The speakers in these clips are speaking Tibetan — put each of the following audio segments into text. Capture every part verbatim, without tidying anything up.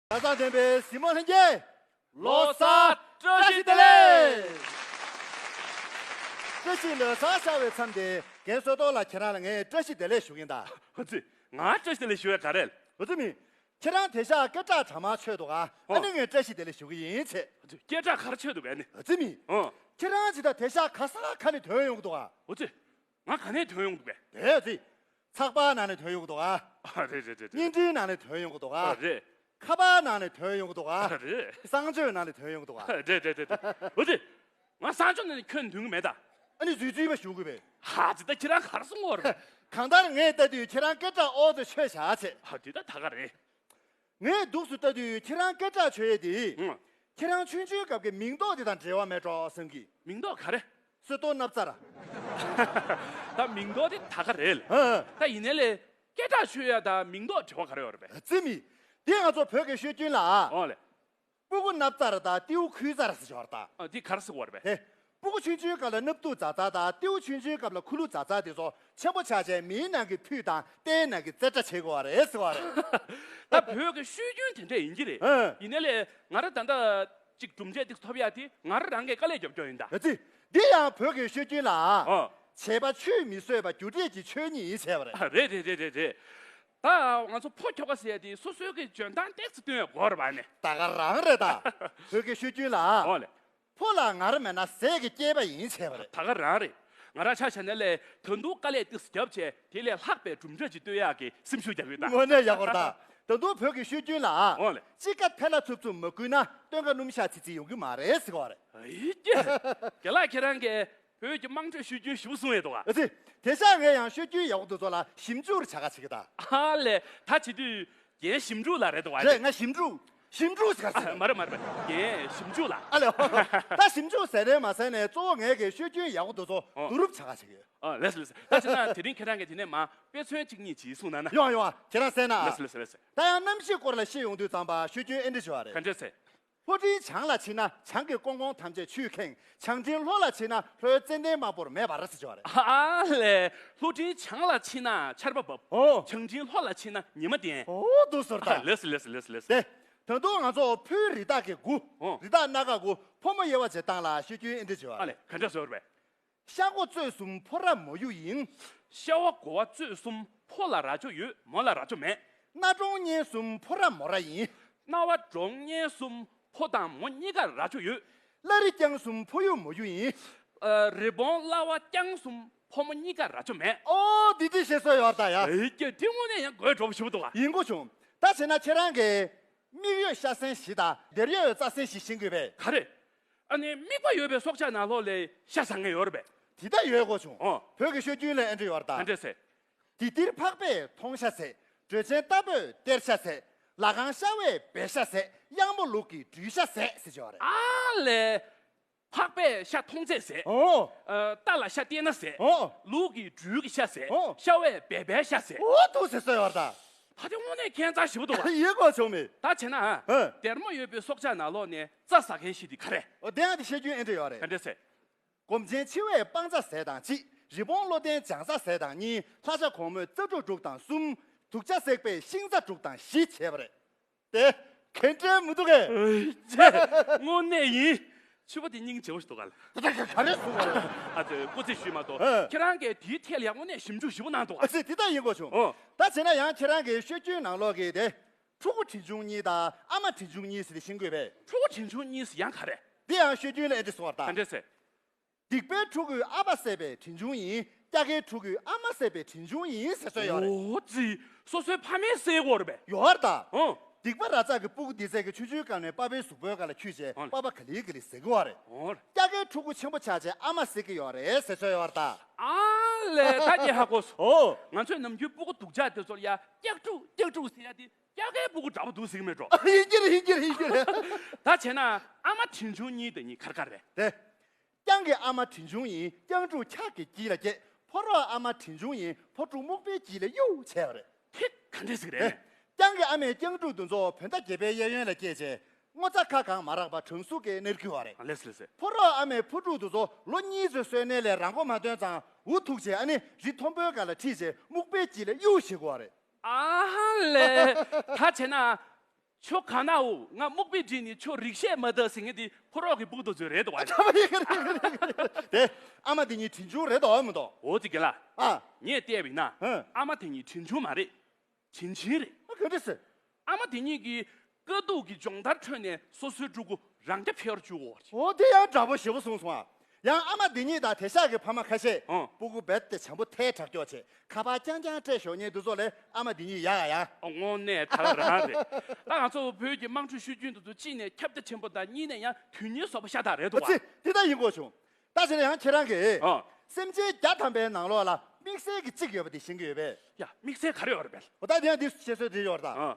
གར་སྟེགས་སྟོན་པའི་གཟིགས་མོ་ལྷན་རྒྱས། ལོ་གསར་བཀྲ་ཤིས་བདེ་ལེགས། བཀྲ་ཤིས་ལོ་གསར་ཤར་བའི་མཚམས་དེ། རྒན་བསོད་རྡོར་ལགས། ཁྱེད་རང་ལ་ངས་བཀྲ་ཤིས་བདེ་ལེགས་ཞུ་གིན་ད། ཨ་ཙི། ང་བཀྲ་ཤིས་བདེ་ལེགས་ཞུ་ཡ་ག་རེ། ཨ་ཙི་མི། ཁྱེད་རང་དེང་ཞག་སྐད་གྲགས་གྲ་མ་ཆོད་འདུག་ག། ཨ་ཨོ། ནི་ངས་བཀྲ་ཤིས་བདེ་ལེགས་ཞུ་གི་ཡིན་ཟེར། ཨ་ཙི། སྐད་གྲགས་ག་རེ་ཆོད་འདུག་གས་ནི། ཨ་ཙི་མི། ཨོ། ཁྱེད་རང་ཅིག་ད་དེང་ཞག་ག་ས་ག་ནས་ཐོན་ཡོང་གི་འདུག་ག། ཨ་ཙི། ང་ག་ནས་ཐོན་ཡོང་འདུག་པས། དེ་ཙི། ཚགས་པར་ནང་ནས་ཐོན་ཡོང་གི་འདུག་ཨ། ཨ་རེད་རེད་རེད་རེད། བརྙན་འཕྲིན་ནང་ནས་ཐོན་ཡོང་གི་འདུག་ཨ། ཨ་རེད། ཁ་པར་ནང་ནས་ཐོན་ཡོང་གི་འདུག་ཨ། ཨ་རེད། གསང་སྤྱོད་ནང་ནས་ཐོན་ཡོང་གི་འདུག་ཨ། ཨ་རེད་རེད་རེད་རེད། འོ་ཙི། ང་གསང་སྤྱོད་ནང་ནས་ཁྱོན་ཐོན་གི་མེད་ད། ཨ་ནི་རྫུས་རྫུས་པ་ཞུ་དགོས་པས། ཧ་ཙི། ད་ཁྱེད་རང་ག་རེ་གསུང་གི་ཡོད་རེད་པས། གང་ལྟར་ངས་ལྟ་དུས་ཁྱེད་རང་སྐད་གྲགས་ཨོ་ཙི་ཆོད་བཞག་ཟེར། ཧ་དེ་ད་ད་ག་རེད། ངས་འདུག་སུ་ལྟ་དུས་ཁྱེད་རང་སྐད་གྲགས་ཆོད་ཡས་དེ། ཨང་། ཁྱེད་རང་ཆུང་ཆུང་སྐབས་ཀྱི་མིང་འདོགས་དེ་དང་འབྲེལ་བ་མེད་འགྲོ་བསམ་གི། མིང་འདོགས་ག་རེ། བསོད་རྡོར་ནབ་ཙར། ད་མིང་འདོགས་དེ་ད་ག་རེད། ཨ་ཨ། ད་ཡིན་ནའི་ལས་སྐད་གྲགས་ཆོད་ཡ་དང་མིང་འདོགས་འབྲེལ་བ་ག་རེ་ཡོད་རེད་པས། ཙི་མི། དེ་ང་ཚོ་བོད་ཀྱི་ཤོད་རྒྱུན་ལ། ཨོ་ལེ། སྤུ་གུ་ནབ་ཙར་དང་ཏེའུ་ཁུ་ཙར་ཟེར་ཞོར་དང་། ཨ་དེ་ག་རེ་ཟེར་བ་རེད་པས། ཧེ། སྤུ་གུ་ཆུང་ཆུང་སྐབས་ལ་སྣབས་དུག་འཛག་འཛག་དང་ཏེའུ་ཆུང་ཆུང་སྐབས་ལ་ཁུ་ལུ་འཛག་འཛག་དེ་ཚོ་ཆེན་པོ་ཆགས་བྱས་མིའི་ནང་གི་ཕུད་དང་རྟའི་ནང་གི་རྩེ་གྲ་བྱེད་དགོས་པ་རེད་ཟེར་བ་རེད། ད་བོད་ཀྱི་ཤོད་རྒྱུན་དེ་འདྲ་ཡིན་གྱི་རེད། ཨ། ཡིན་ནའི་ལས་ང་རང་ད་ལྟ་ཅིག་གྲུབ་འབྲས་ཏིག་ཐོབ་ཡ་དེ་ང་རང་རང་གིས་དཀའ་ལས་རྒྱབ་སྐྱོར་ཡིན་ད། ཨ་ཙི། འདི་ཡང་བོད་ཀྱི་ཤོད་རྒྱུན་ལ། ཨ། བྱས་པ་ཆུད་མི་ཟོས་པ་རྒྱུ་འབྲས་ཀྱི་ཆོས་ཉིད་ཡིན་བྱས་པ་རེད། ཨ་རེད་རེད་རེད་རེད་རེད། ད་ང་ཚོ་ཕོ་ཁྱོ་ག་ཟེར་ཡ་དེ་སོ་སོའི་གི་འཇོན་ཐང་ཏོག་ཙམ་སྟོན་ཡ་དགོས་རེད་པ་ནི། ད་ག་རང་རེད་ད། བོད་ཀྱི་ཤོད་རྒྱུན་ལ། ཨོ་ལེ། ཕོ་ལ་ངར་མེད་ན་ཟས་ཀྱི་སྐྱེས་པ་ཡིན་བྱས་པ་རེད། ད་ག་རང་རེད། ང་རང་ཆ་བཞག་ན་ལས་ད་དུང་དཀའ་ལས་ཏོག་ཙམ་རྒྱབ་བྱས་དེ་ལས་ལྷག་པའི་གྲུབ་འབྲས་ཅིག་སྟོན་ཡག་གི་སེམས་ཤུགས་རྒྱག་གི་ཡོད་ད། དངོས་གནས་ཡག་པོ་རེད་ད། ད་དུང་བོད་ཀྱི་ཤོད་རྒྱུན་ལ། ཨོ་ལེ། དཔྱིད་ཀ་ཐལ་ལ་འཚུབ་འཚུབ་མ་བསྐུལ་ན་སྟོན་ཁ་སྣུམ་ཤག་ཚིག་ཚིག་ཡོང་གི་མ་རེད་ཟེར་བ་རེད། ཨེ་ཀྱེ། རྒན་ལགས་ཁྱེད་རང་གིས་བོད་ཀྱི་དམངས་ཁྲོད་ཤོད་རྒྱུན་ཞིབ་གསུང་ཡས་འདུག་ག། ཨ་ཙི། དེང་སང་ངས་ཡང་ཤོད་རྒྱུན་ཡག་པོ་འདུག་ཚོ་ལ་ཞིབ་འཇུག་རེ་བྱ་ག་བྱེད་ཀྱི་ད། ཨ་ལས། ད་བྱེད་དུས་རྒན་ཞིབ་འཇུག་ལགས་རེད་འདུག་ག། རེད། ང་ཞིབ་འཇུག་ཞིབ་འཇུག་ཟེར་ག་ཟེར། ཨ་མ་རེད་མ་རེད་མ་རེད། རྒན་ཞིབ་འཇུག་ལགས། ཨ་ལས། ད་ཞིབ་འཇུག་ཟེར་རེད་མ་ཟེར་ནས་གཙོ་བོ་ངས་གི་ཤོད་རྒྱུན་ཡག་པོ་འདུག་ཚོ་ཨོ། བསྡུ་རུབ་བྱ་ག་བྱེད་ཀྱི་ཡོད། ཨ་ལས་སོ་ལས་སོ། ད་བྱས་ན་དེ་རིང་ཁྱེད་རང་གིས་དེ་ནས་མ་དཔེ་མཚོན་གཅིག་གཉིས་ཅིག་གསུངས་གནང་ན། ཡོང་ཡོང་། ཁྱེད་རང་གསན་ན། ལས་སོ་ལས་སོ་ལས་སོ། ད་ཡང་གནམ་གཤིས་སྐོར་ལ་བཤད་ཡོང་དུས་ཙམ་པ་ཤོད་རྒྱུན་ཨེ་འདྲ་ཞུ་བ་རེད། ག་འདྲ་ཟེར། ལྷོ་སྤྲིན་བྱང་ལ་ཕྱིན་ན་བྱང་གི་ཀོང་ཀོང་ཐམས་ཅད་ཆུས་ཁེངས། བྱང་སྤྲིན་ལྷོ་ལ་ཕྱིན་ན་ལྷོའི་ཙན་དན་དམར་པོར་མེ་འབར་ཟེར་ཅིག་ཡོད་རེད། ཨ་ལས། ལྷོ་སྤྲིན་བྱང་ལ་ཕྱིན་ན་ཆར་པ་འབབ། ཨོ། བྱང་སྤྲིན་ལྷོ་ལ་ཕྱིན་ན་ཉི་མ་བསྟན། ཨོ་འདུག་ཟེར་ད། ལེས་ལེས་ལེས་ལེས། དེ། ད་དུང་ང་ཚོ་ཕོའི་རི་དྭགས་ཀྱི་དགུ། ཨོ། རི་དྭགས་སྣ་ཁ་དགུ་ཕོ་མོ་དབྱེ་བ་བྱེད་སྟངས་ལ་ཤོད་རྒྱུན་ཨེ་འདྲ་ཅིག་ཡོད་ཨ་རེད། ལས་ག་འདྲ་ཟེར་བ་རེད། ཤ་མགོ་བཙོས་གསུམ་ཕོ་ར་མོ་ཡུ་ཡིན། ཤ་བ་གོ་བ་བཙོས་གསུམ་ཕོ་ལ་རྭ་ཅོ་ཡོད་མོ་ལ་རྭ་ཅོ་མེད། རྣ་གྲོང་གཉན་གསུམ་ཕོ་ར་མོ་ར་ཡིན། རྣ་བ་གྲོང་གཉན་གསུམ་ཕོ་དང་མོ་གཉིས་ཀར་རྭ་ཅོ་ཡོད། བླ་རི་རྐྱང་གསུམ་ཕོ་ཡུ་མོ་ཡུ་ཡིན། ཨ། རི་བོང་གླ་བ་རྐྱང་གསུམ་ཕོ་མོ་གཉིས་ཀར་རྭ་ཅོ་མེད། ཨོ་འདི་འདི་བཤད་སྲོལ་ཡོད་ད་ཡ། ཨེ་ཀྱེ་དེ་དངོས་གནས་ཡང་དགོད་བྲོ་པོ་ཞེ་པོ་འདུག་ག། ཡིན་གོ་བྱུང་། ད་བྱས་ན་ཁྱེད་རང་གིས་མིག་ཡོད་ཤ་ཟན་བཞི་དང་སྡེར་ཡོད་རྩྭ་ཟན་བཞི་ཤེས་ཀྱི་ཡོད་པས། ག་རེ། ཨ་ནི་དམིགས་པ་ཡོད་པའི་སྲོག་ཆགས་ནང་ལོགས་ལས་ཤ་ཟ་མཁན་ཡོད་རེད་པས། དེ་ད་ཡོད་གོ་བྱུང་། ཨོ། བོད་ཀྱི་ཤོད་རྒྱུན་ལ་ཨེ་འདྲ་ཡོད་རེད་ད། ག་འདྲས་ཟེར། དེ་ལྟར་ཕག་པས་མཐོང་ཤ་ཟད། འགྲོས་ཆེན་རྟ་ཕོས་སྟེར་ཤ་ཟད། ལ་ཁང་ཤ་བས་སྦལ་ཤ་ཟད། གཡང་མོ་ལུག་གིས་སྦྲུལ་ཤ་ཟད་ཟེར་ཅིག་ཡོད་རེད། ཨ་ལས། ཕག་པས་ཤ་མཐོང་ཚད་ཟད། ཨོ། ཨ། རྟ་ལ་ཤ་སྟེར་ན་ཟད། ཨོ། ལུག་གིས་སྦྲུལ་གྱི་ཤ་ཟད། ཨོ། ཤ་བས་སྦལ་པའི་ཤ་ཟད། ཨོ་འདུག་ཟེར་སྲོལ་ཡོད་རེད་ད། ད་དེ་དངོས་གནས་ཁྱད་མཚར་ཞེ་པོ་འདུག་ག། ཡིན་གོ་བྱུང་མེད། ད་བྱས་ན། ཨ། སྡེར་མོ་ཡོད་པའི་སྲོག་ཆགས་ནང་ལོགས་ནས་རྩྭ་ཟ་མཁན་ཞིག་དེ་ག་རེ། ཨོ་དེ་ཡང་དེ་བཤད་རྒྱུན་ཨེ་འདྲ་ཡོད་རེད། ག་འདྲས་ཟེར། སྒོམ་ཆེན་འཆི་བས་སྤང་རྩྭ་ཟས་དང་གཅིག། རི་བོང་བློ་ལྡན་ལྗང་ས་ཟས་དང་གཉིས། ལྷ་བྱ་གོང་མོས་རྩྭ་ཕྲུག་དྲུག་དང་གསུམ། དུག་ལྕགས་བསྲེགས་པས་ཤིང་རྩྭ་དྲུག་དང་བཞི་བྱས་པ་རེད། དེ་གན་དྲན་མི་འདུག་གས། ཨེ་ཅེ། དངོས་གནས་ཡིན། ཕྱུ་པ་དེ་སྙིང་རྗེ་པོ་ཞིག་འདུག་ག་ལ། ད་ད་ག་རེ་གསུང་བ་རེད། ཨ་ཙི་སྐུ་ཚེ་ཞུས་མ་གཏོགས། ཨ། ཁྱེད་རང་གིས་དེའི་ཐད་ལ་ཡང་དངོས་གནས་ཞིབ་འཇུག་ཞིབ་པོ་གནང་འདུག་ག། ཨ་ཙི་དེ་ད་ཡིན་དགོས་བྱུང་། ཨོ། ད་བྱས་ན་ཡང་ཁྱེད་རང་གིས་ཤོད་རྒྱུན་ནང་ལོགས་ཀྱི་དེ། ཕྲུ་གུ་བྲིན་ཆུང་གཉིས་དང་ཨ་མ་བྲིན་ཆུང་གཉིས་ཟེར་ཏེ་ཤེས་དགོས་པས། ཕྲུ་གུ་བྲིན་ཆུང་གཉིས་ཟེར་ཡང་ག་རེ། འདི་ཡང་ཤོད་རྒྱུན་ལ་ཨེ་འདྲ་གསུང་བ་ད། ག་འདྲས་ཟེར། སྡིག་པའི་ཕྲུ་གུས་ཨ་ཕ་བསད་པའི་བྲིན་ཆུང་ཡིན། སྐྱ་ཀའི་ཕྲུ་གུས་ཨ་མ་བསད་པའི་བྲིན་ཆུང་ཡིན་ཟེར་སྲོལ་ཡོད་རེད། ཨོ་ཙི། སོ་སོའི་ཕ་མས་བསད་ཡོད་རེད་པས། ཡོད་རེད་ད། ཨོ། སྡིག་པ་ར་ཙག་གི་སྤུ་གུ་འདི་ཚད་ཀྱི་ཆུང་ཆུང་སྐབས་ནས་པ་ཕའི་གཟུགས་པོའི་སྒང་ལ་འཁྱུད་བྱས། ཨོ། པ་ཕ་ག་ལེ་ག་ལེ་ཟེར་གི་ཡོད་རེད། ཨོ། སྐྱ་ཀའི་ཕྲུ་གུ་ཆེན་པོ་ཆགས་བྱས་ཨ་མ་བསད་ཀྱི་ཡོད་རེད་ཟེར་སྲོལ་ཡོད་རེད་ད། ཨ་ལས་ད་ངས་ཧ་གོ་སོང་། ཨོ། ང་ཚོས་ནམ་རྒྱུན་སྤུ་གུ་སྡུག་ཅག་དེ་ཚོ་ལ་ཡ་སྐྱག་ཕྲུག་སྐྱག་ཕྲུག་ཟེར་ཡ་དེ་སྐྱ་ཀའི་སྤུ་གུ་འདྲ་པོ་འདུག་ཟེར་གི་མེད་འགྲོ། ཡིན་གྱི་རེད་ཡིན་གྱི་རེད་ཡིན་གྱི་རེད། ད་བྱས་ན་ཨ་མ་བྲིན་ཆུང་གཉིས་དེ་གཉིས་ག་རེ་ག་རེ་རེད། དེ། རྐྱང་གི་ཨ་མ་བྲིན་ཆུང་ཡིན། རྐྱང་ཕྲུག་འཁྱག་གི་དཀྱིལ་ལ་སྐྱེས། ཕོ་རོག་ཨ་མ་བྲིན་ཆུང་ཡིན། ཕོ་ཕྲུག་སྨུག་པའི་དཀྱིལ་ལ་གཡུག་བྱས་པ་རེད། ཧེ། ག་འདྲས་ཟིག་རེད། ཨེ། རྐྱང་གི་ཨ་མས་རྐྱང་ཕྲུག་དེ་ཚོ་བོད་ཟླ་བརྒྱད་པའི་གཡས་གཡོན་ལ་སྐྱེས་རྗེས་སྔོ་ཚ་ཁ་གང་མ་རག་པར་གྲང་ཟུག་གིས་མནར་གྱི་ཡོད་རེད། ཨ་ལེ་སི་ལེ་སི། ཕོ་རོག་ཨ་མས་ཕོ་ཕྲུག་དེ་ཚོ་ལོ་གཉིས་ཙམ་གསོས་ནས་ལས་རང་མགོ་མ་ཐོན་ཙང་འུ་ཐུག་རྗེས་ཨ་ནི་རི་མཐོན་པོའི་སྒང་ལ་ཁྲིད་རྗེས་སྨུག་པའི་དཀྱིལ་ལ་གཡུག་བྱེད་དགོས་པ་རེད། ཨ་ཧ་ལས། ད་བྱས་ན། ཁྱོད་ག་ན་འོ། ང་སྨུག་པའི་དྲིན་ནི་ཁྱོད་རིག་ཤེས་མ་དག་ཟེར་མཁན་དེ་ཕོ་རོག་གི་སྤུ་གུ་དེ་ཚོ་རེད་འདུག་བ། ད་མ་ཡིན་གི་རེད་གི་རེད་གི་རེད། དེ་ཨ་མ་དེ་གཉིས་དྲིན་ཆུང་རེད་དོ་མི་འདུག་འོ་ཙི་གི་ལ། ཨ། ངས་བལྟས་པ་ཡིན་ན། ཧུམ། ཨ་མ་དེ་གཉིས་དྲིན་ཆུང་མ་རེད། བྱིན་ཆེན་རེད། ཨ། ག་འདྲ་ཟེར། ཨ་མ་དེ་གཉིས་ཀྱིས་དཀའ་སྡུག་གི་སྦྱོང་བརྡར་ཁྲོད་ནས་སོ་སོའི་ཕྲུ་གུ་རང་རྐྱ་འཕེར་བཅུག་འོ། འོ་དེ་ཡང་འདྲ་པོ་ཞེ་པོ་གསུངས་སོང་ཨ། ཡང་ཨ་མ་འདི་གཉིས་དང་དེ་ཤག་གི་ཕ་མ་ཁ་ཤས། ཨང་། སྤུ་གུ་རྦད་དེ་བྱམས་པོ་ཐལ་དྲགས་ཀྱོག་བྱས་ཁ་པར་རྐྱང་རྐྱང་སྤྲད་ཞོག་ཉེ་དུ་ཚོ་ལས་ཨ་མ་འདི་གཉིས་ཡག་ཡ། ཨ། དངོས་གནས་ད་ག་རང་རེད། ད་ང་ཚོ་བོད་ཀྱི་དམངས་ཁྲོད་ཤོད་རྒྱུན་དུ་གཅིག་ནས་ཁྱབ་རྒྱ་ཆེན་པོ་དང་གཉིས་ནས་ཡང་དོན་སྙིང་ཟབ་པོ་ཤ་སྟག་རེད་འདུག་བ། ཨ་ཙི། དེ་ད་ཡིན་དགོས་བྱུང་། ད་ཕྱིར་ཡང་ཁྱེད་རང་གིས། ཨང་། སེམས་ཅན་བརྒྱ་ཐམ་པའི་ནང་ལོགས་ལ་དམིགས་བསལ་གྱི་གཅིག་ཡོད་པ་དེ་ཤེས་ཀྱི་ཡོད་པས། ཡ། དམིགས་བསལ་ག་རེ་ཡོད་རེད་པས། འོ་ད་དེ་ཡང་འདི་བཤད་སྲོལ་དེ་ཡོད་རེད་ད། ཨང་།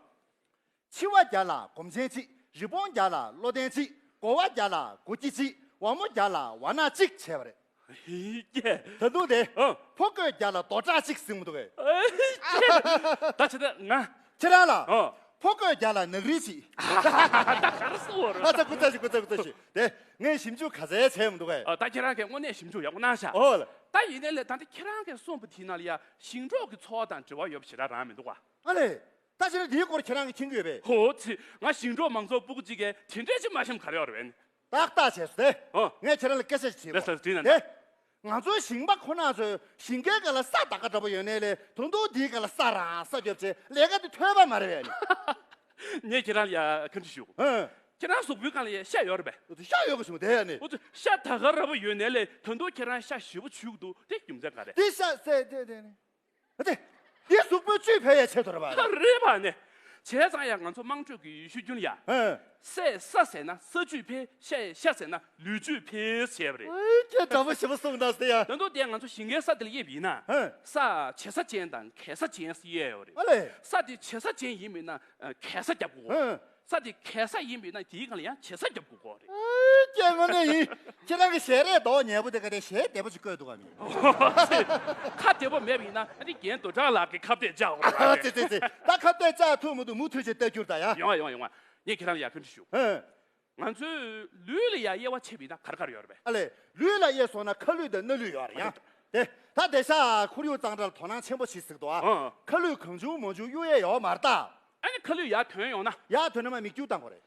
འཆི་བ་བརྒྱ་ལ་སྒོམ་ཆེན་གཅིག་རི་བོང་བརྒྱ་ལ་བློ་ལྡན་གཅིག་གོ་བ་བརྒྱ་ལ་གོ་སྐྱིད་གཅིག་ཝ་མོ་བརྒྱ་ལ་ཝ་ནག་གཅིག་བྱས་པ་རེད། ཧི་ཀྱེ། ད་དུང་དེ། ཨ། ཕོ་རྒོད་བརྒྱ་ལ་རྡོ་བྲག་གཅིག་ཟིན་མི་འདུག་གས། ཨེ་ཀྱེ། ད་ཆ་ད་ང་། ཁྱེད་རང་ལ། ཨ། ཕོ་རྒོད་བརྒྱ་ལ་ནག་རིལ་གཅིག་ད་ག་རེ་གསུང་བ་རེད། ཨ་ཙི། སྐུ་མཁྱེན་ཞུ། སྐུ་མཁྱེན་ཞུ། སྐུ་མཁྱེན་ཞུ། དེ་ངས་ཞིབ་འཇུག་ག་ཚད་བྱས་མི་འདུག་གས། ཨ། ད་ཁྱེད་རང་གིས་དངོས་གནས་ཞིབ་འཇུག་ཡག་པོ་གནང་ཤག་ཨོ་ལ། ད་ཡིན་ནའི་ལས་ད་ལྟ་ཁྱེད་རང་གིས་གསུངས་པ་དེའི་ནང་ལ་ཡ་ཞིང་འབྲོག་གི་འཚོ་བ་དང་འབྲེལ་བ་ཡོད་པ་ཞེ་དྲག་རང་མི་འདུག་ག་ཨ་ལས། ད་ཕྱིར་འདིའི་སྐོར་ཁྱེད་རང་གིས་མཁྱེན་གྱི་ཡོད་པས། ཧོ་ཙི། ང་ཞིང་འབྲོག་མང་ཚོགས་སྤུ་གུ་གཅིག་གིས་དེ་འདྲས་ཅིག་མ་ཤེས་པ་ག་རེ་ཡོད་རེད་པས། ཏག་ཏག་བྱས་སོང་སྟེ། ཨོ། ངས་ཁྱེད་རང་ལ་སྐད་ཆ་ཞིག་དྲིས་པ། ལགས་སོ། དྲིས་གནང་། དེ། ང་ཚོའི་ཞིང་པ་ཁོ་ན་ཚོས་ཞིང་ཁའི་སྒང་ལ་ས་ད་ག་འདྲ་པོ་ཡོད་ནའི་ལས་ད་དུང་འདིའི་སྒང་ལ་ས་རང་ས་རྒྱབ་བྱས་ལས་ཀ་དེ་ཐོལ་པ་མ་རེད་པས། ངས་ཁྱེད་རང་ལ་ཡ་བཀའ་འདྲི་ཞུ། ཨ། ཁྱེད་རང་གཟུགས་པོའི་སྒང་ལ་ཡ་ཤ་ཡོད་རེད་པས། ཤ་ཡོད་ག་བྱུང་དེ་ཡ་ནི། འོ་ཙི། ཤ་ད་ག་འདྲ་པོ་ཡོད་ནའི་ལས་ད་དུང་ཁྱེད་རང་ཤ་ཞེ་པོ་འཇུ་གི་འདུག་དེ་རྒྱུ་མཚན་ག་རེ། དེ་ཤ་ཟེར་དེ་དེ་ནི། ཨ་ཙི། འདི་གཟུགས་པོའི་བཅུད་འཕེལ་ཡའི་ཆེད་དུ་རེད་པ། ཨ། རེད་པ་ནི། བྱས་ཙང་ཡང་ང་ཚོ་དམངས་ཁྲོད་ཀྱི་ཤོད་རྒྱུན་ལ་ཡ། ཨ། སའི་ས་ཟེར་ན་ས་བཅུད་འཕེལ། ཤ་ཡི་ཤ་ཟེར་ན་ལུས་བཅུད་འཕེལ་ཟེར་བ་རེད། ཨེ་ཀྱེ། འདྲ་པོ་ཞེ་པོ་གསུངས་གནང་སྟེ་ཡ། ད་དུང་དེ་ང་ཚོ་ཞིང་ཁའི་ས་དེ་ལ་དབྱེ་བ་ཡིན་ན། ཨ། ས་བྱེ་ས་ཅན་དང་གས་ས་ཅན་ཟེར་དབྱེ་ཡོད་རེད། ཨ་ལས། ས་དེ་བྱེ་ས་ཅན་ཡིན་པ་ཡིན་ན་གས་ས་རྒྱབ་དགོས། ཨ། ས་དེ་གས་ས་ཡིན་པ་ཡིན་ན་དེའི་སྒང་ལ་ཡང་བྱེ་ས་རྒྱབ་དགོས་ཀྱི་རེད། ཨེ་ཀྱེ། དངོས་གནས་ཡིན། ཁྱེད་རང་གི་ཞལ་རས་མདོག་ཉེས་པོ་དེ་ག་དེ་ཞལ་བདེ་པོ་ཅིག་བཀོད་འདུག་ག་མི། ཁ་བདེ་པོ་མེད་པ་ཡིན་ན་ཨ་ནི་རྒན་རྡོ་གྲགས་ལགས་ཀྱི་ཁ་གཏད་བཅག་འོ། ཨ་ཙི་ཙི་ཙི། ད་ཁ་གཏད་བཅག་ཐུབ་མི་འདུག་མུ་མཐུད་ཅིག་ལྟ་རྒྱུར་ད་ཡ། ཡོང་ང་ཡོང་ང་ཡོང་ང་། ངས་ཁྱེད་རང་ལ་ཡ་བཀའ་འདྲི་ཞུ། ཨ། ང་ཚོའི་ལུས་ལ་ཡ་དབྱེ་བ་ཕྱེ་བ་ཡིན་ན་ག་རེ་ག་རེ་ཡོད་རེད་པས། ཨ་ལས། ལུས་ལ་དབྱེ་སོང་ན་ཁ་ལུད་དང་སྣ་ལུད་ཡོད་རེད་ཡ། ཨ་ལས། དེ། ད་དེང་སང་ཁོར་ཡུག་གཙང་སྦྲ་ལ་དོ་སྣང་ཆེན་པོ་བྱེད་ཟེར་འདུག་ཨ། ཨ། ཁ་ལུད་གང་བྱུང་མང་བྱུང་གཡུག་ཡས་ཡོད་མ་རེད་ད། ཨ་ནི་ཁ་ལུད་ཡར་ཐོན་ཡོང་ན། ཡར་ཐོན་ན་མར་མིག་ཆུ་བཏང་དགོས་རེད།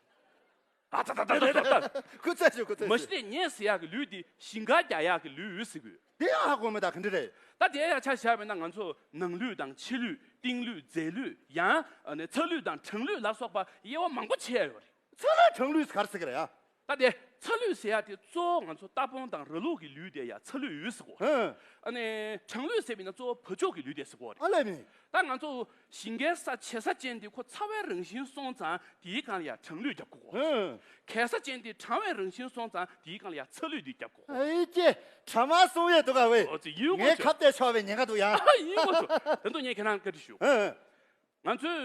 ཨ་ཙི་ཙི་ཙི་ཙི། སྐུ་མཁྱེན་ཞུ། སྐུ་མཁྱེན་ཞུ། མ་གཞི་ངས་ཟེར་ཡག་གི་ལུད་འདི་ཞིང་ཁར་རྒྱག་ཡག་གི་ལུད་ཟེར་གི་ཡོད། དེ་ཡང་ཧ་གོ་མེད་ད། ག་འདྲ་རེད། ད་དེ་ཡང་ཆ་བཞག་པ་ཡིན་ན་ང་ཚོ་ནང་ལུད་དང་ཕྱི་ལུད། གཏིང་ལུད། རྫས་ལུད། ཡང་ཨ་ནི་ཚ་ལུད་དང་གྲང་ལུད་ལ་སོགས་པ་དབྱེ་བ་མང་པོ་ཕྱེ་ཡ་ཡོད་རེད། ཚ་ལུད་གྲང་ལུད་ག་རེ་ཟེར་གི་རེད་ཡ། ད་དེ་ཚ་ལུད་ཟེར་ཡ་དེ་གཙོ་བོ་ང་ཚོ་རྟ་བོང་དང་ར་ལུག་གི་ལུད་དེ་ཡ་ཚ་ལུད་ཟེར་གོ། ཧུམ། ཨ་ནི་གྲང་ལུད་ཟེར་བ་ཡིན་ན་གཙོ་བོ་བ་ཕྱུགས་ཀྱི་ལུད་དེ་ཟེར་གོ་རེད། ཨ་ལས་མི། ད་ང་ཚོ་ཞིང་ཁའི་ས་བྱེ་ས་ཅན་དེ་ཁོ་ཚ་བའི་རང་བཞིན་སོང་ཙང་དེའི་སྒང་ལ་ཡ་གྲང་ལུད་རྒྱབ་དགོས་གོ། ཧུམ། གས་ས་ཅན་དེ་གྲང་བའི་རང་བཞིན་སོང་ཙང་དེའི་སྒང་ལ་ཡ་ཚ་ལུད་དེ་རྒྱབ་དགོས་གོ། ཨེ་ཀྱེ། གྲང་མ་གསུང་ཡས་འདུག་ག་ཝེ། ཨོ་ཙི། ཡིན་གོ། ངའི་ཁ་གཏད་ཆོག་པའི་ཉེན་ཁ་འདུག་ཡ། ཨ། ཡིན་གོ་ཚོ། ད་དུང་ངས་ཁྱེད་རང་བཀའ་འདྲི་ཞུ། ཧུམ། ང་ཚོའི་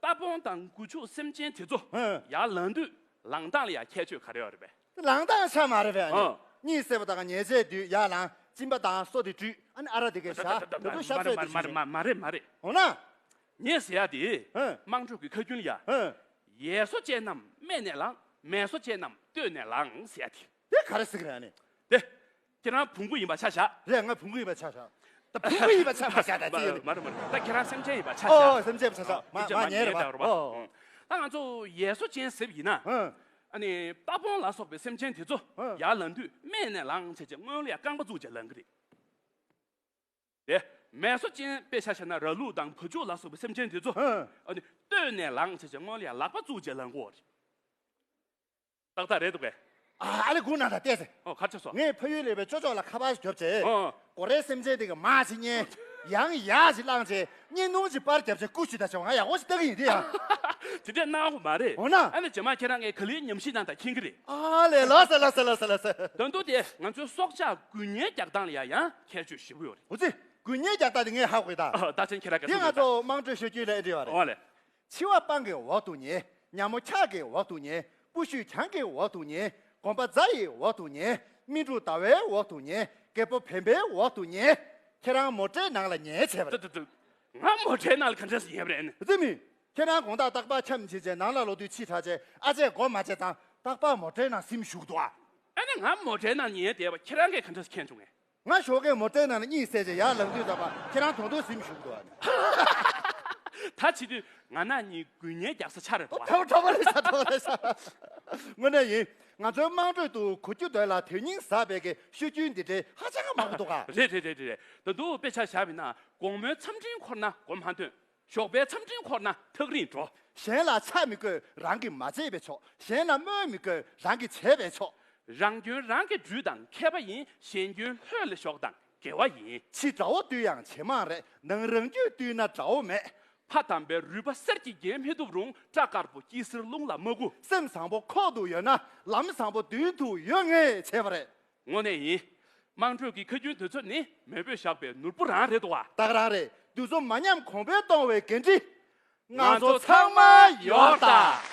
རྟ་བོང་དང་སྒོ་ཕྱུགས་སེམས་ཅན་དེ་ཚོ། ཧུམ། ཡར་ལངས་དུས་ལངས་སྟངས་ལ་ཡ་ཁྱད་ཆོས་ག་རེ་ཡོད་རེད་པས། ལངས་སྟངས་ཆ་མ་རེད་པས། ཨ། གཉིད་སད་པ་དང་ཉལ་བྱས་དུས་ཡར་ལངས། གཅིན་པ་དང་སོ་དེ་བཀྲུས། ཨ་ནི་ཨ་རག་དེ་གས་བཞག་ད་དུང་ཤ་ཚོད་དེ་ཞིག་རེད། མ་རེད། མ་རེད། མ་རེད། འོ་ན། ངས་ཟེར་ཡ་དེ། ཧུམ། དམངས་ཁྲོད་ཀྱི་ཁ་རྒྱུན་ལ་ཡ། ཧུམ། ཡས་སོ་ཅན་རྣམས་སྨད་ནས་ལངས། མས་སོ་ཅན་རྣམས་སྟོད་ནས་ལངས་ཟེར་ཡ་དེ། དེ་ག་རེ་ཟེར་གི་རེད་ཨ་ནི། དེ། ཁྱེད་རང་བོང་བུ་ཡིན་པ་ཆ་བཞག་རེད། ང་བོང་བུ་ཡིན་པ་ཆ་བཞག་ད་བོང་བུ་ཡིན་པ་ཆ་མ་བཞག་ད་ཅི་ཡོད་ནི། མ་རེད། མ་རེད། ད་ཁྱེད་རང་སེམས་ཅན་ཡིན་པ་ཆ་བཞག་ཨོ། སེམས་ཅན་ཡིན་པ་ཆ་བཞག་མ་མ་ཉལ་རེད་པ། ཨོ། ད་ང་ཚོ་ཡས་སོ་ཅན་ཟེར་བ་ཡིན་ན། ཧུམ། ཨ་ནི་རྟ་བོང་ལ་སོགས་པའི་སེམས་ཅན་དེ་ཚོ། ཧུམ། ཡར་ལངས་དུས་སྨད་ནས་ལངས་བྱས་བྱས་སྔོན་ལ་ཡ་རྐང་པ་བཙུགས་བྱས་ལངས་གི་རེད། དེ། མས་སོ་ཅན་དཔེ་ཆ་བཞག་ན་ར་ལུག་དང་བ་ཕྱུགས་ལ་སོགས་པའི་སེམས་ཅན་དེ་ཚོ། ཧུམ། ཨ་ནི་སྟོད་ནས་ལངས་བྱས་བྱས་སྔོན་ལ་ཡ་ལག་པ་བཙུགས་བྱས་ལངས་གོ་རེད། ཏག་ཏག་རེད་འདུག་གས། ཨ་ཨ་ལེ་སྒུག་གནང་དང་བལྟས་ཟེར། ཨོ་ག་རེ་བྱས་སོང་། ངས་ཕ་ཡུལ་ལས་པའི་ཅོ་ཅོ་ལ་ཁ་པར་ཞིག་རྒྱོབ་བྱས། ཨོ། སྒོ་རའི་སེམས་ཅན་དེ་གི་མར་ཅིག་ཉན། ཡང་ཡར་ཅིག་བླངས་བྱས་བརྙན་ཐུང་ཅིག་པར་བརྒྱབ་བྱས་རྐུ་ཅིག་ད་བྱས་ང་ཡག་པོ་ཞིག་ལྟ་གི་ཡིན་དེ་ཡང་། དེ་འདྲས་གནང་དགོས་མ་རེད། འོ་ན། ཨ་ནི་རྗེས་མ་ཁྱེད་རང་ངས་ག་ལེར་ཉམས་ཞིབ་གནང་དང་མཁྱེན་གི་རེད། ཨ་ལེ་ལགས་སེ་ལགས་སེ་ལགས་སེ་ལགས་སེ། ད་དུང་དེ་ང་ཚོའི་སྲོག་ཆགས་རྒུན་ཉལ་རྒྱག་སྟངས་ལ་ཡ་ཡང་ཁྱད་ཆོས་ཞེ་པོ་ཡོད་རེད། འོ་ཙི། རྒུན་ཉལ་རྒྱག་སྟངས་དེ་ངས་ཧ་གོ་ཡོད་ད། ཨ་ད་ཆེན་ཁྱེད་རང་ག་དེ་ང་ཚོ་དམངས་ཁྲོད་ཤོད་རྒྱུན་ལ་ཨེ་འདྲ་བ་རེད། ཨོ་ལེ། འཆི་བ་སྤང་གི་འོག་ཏུ་ཉལ། ཉ་མོ་འཁྱག་གི་འོག་ཏུ་ཉལ། ཀུ་ཤུ་གྱང་གི་འོག་ཏུ་ཉལ། གོམ་པ་རྫ་ཡི་འོག་ཏུ་ཉལ། སྨིན་དྲུག་ཟླ་བའི་འོག་ཏུ་ཉལ། རྒད་པོ་བེམ་པོའི་འོག་ཏུ་ཉལ། ཁྱེད་རང་མོ་ཊའི་ནང་ལ་ཉལ་བྱས་པ་རེད། ཏུ་ཏུ་ཏུ། ང་མོ་ཊའི་ནང་ལ་ག་འདྲས་སེ་ཉལ་བ་རེད། དེ་མིན། ཁྱེད་རང་དགོང་དག་རྟག་པར་འཁྱམས་བྱས་བྱས་ནང་ལ་ལོག་དུས་ཕྱི་དྲགས་བྱས་ཨ་ཅེ་སྒོ་མ་ཕྱེ་ཙང་རྟག་པར་མོ་ཊའི་ནང་ཟིམ་བཞུགས་འདུག་ཨ། ཨ་ནི་ང་མོ་ཊའི་ནང་ཉལ་བསྡད་པ་ཁྱེད་རང་གིས་ག་འདྲས་སེ་མཁྱེན་བྱུང་ངས། ང་ཞོགས་ཀས་མོ་ཊའི་ནང་ལ་གཉིད་སད་བྱས་ཡར་ལངས་དུས་ཙམ་པ་ཁྱེད་རང་དོང་དུ་ཟིམ་བཞུགས་འདུག་ཨ་ནི། ད་བྱེད་དུས་ང་ནག་གཉིས་དགུན་ཉལ་རྒྱག་ས་ཆགས་རེད་འདུག་ག། གྲོགས་གྲོགས་པོ་རེད་ཤག། གྲོགས་པོ་རེད་ཤག། དངོས་གནས་ཡིན། ང་ཚོའི་དམངས་ཁྲོད་དུ་གོ་རྒྱུ་འདོད་ལ་དོན་སྙིང་ཟབ་པའི་གི་ཤོད་རྒྱུན་འདི་འདྲའི་ཧ་ཅང་མང་པོ་འདུག་ག། རེད་རེད་རེད་རེད། ད་དུང་དཔེ་ཆ་བཞག་པ་ཡིན་ན། དགོང་མོའི་མཚམས་སྤྲིན་འཁོར་ན་སྒོ་མ་འདོན། ཞོགས་པའི་མཚམས་སྤྲིན་འཁོར་ན་ཐག་རིང་འགྲོ། གཞན་ལ་ཆགས་མི་དགོས་རང་གིས་མ་བརྗེད་པས་ཆོག། གཞན་ལ་སྨོད་མི་དགོས་རང་གིས་བྱས་པས་ཆོག། རང་སྐྱོན་རང་གིས་འབྲུ་དང་མཁས་པ་ཡིན། གཞན་སྐྱོན་ལྷོད་ལ་ཞོག་དང་དགེ་བ་ཡིན། ཕྱི་དགྲ་བོ་བཏུལ་ཡང་ཇེ་མང་རེད། ནང་རང་རྒྱུད་བཏུལ་ན་དགྲ་བོ་མེད། ཕ་དམ་པའི་རུས་པ་གསེར་གྱིས་བརྒྱན་མི་ཐུབ་རུང་། སྐྲ་དཀར་པོ་སྐྱི་སེར་རླུང་ལ་མ་རྒུ། སེམས་བཟང་པོ་ཁོག་ཏུ་ཡོད་ན། ལམ་བཟང་པོ་མདུན་དུ་ཡོད་ངེས་བྱས་པ་རེད། དངོས་གནས་ཡིན། དམངས་ཁྲོད་ཀྱི་ཁ་རྒྱུན་དུས་ཚོད་ནི་མེས་པོས་བཞག་པའི་ནོར་བུ་རང་རེད་འདུག་ག། ད་ག་རང་རེད། དུས་ཚོད་མ་ཉམས་གོང་འཕེལ་གཏོང་བའི་འགན་འཁྲི། ང་ཚོ་ཚང་མ་ཡོད་ད།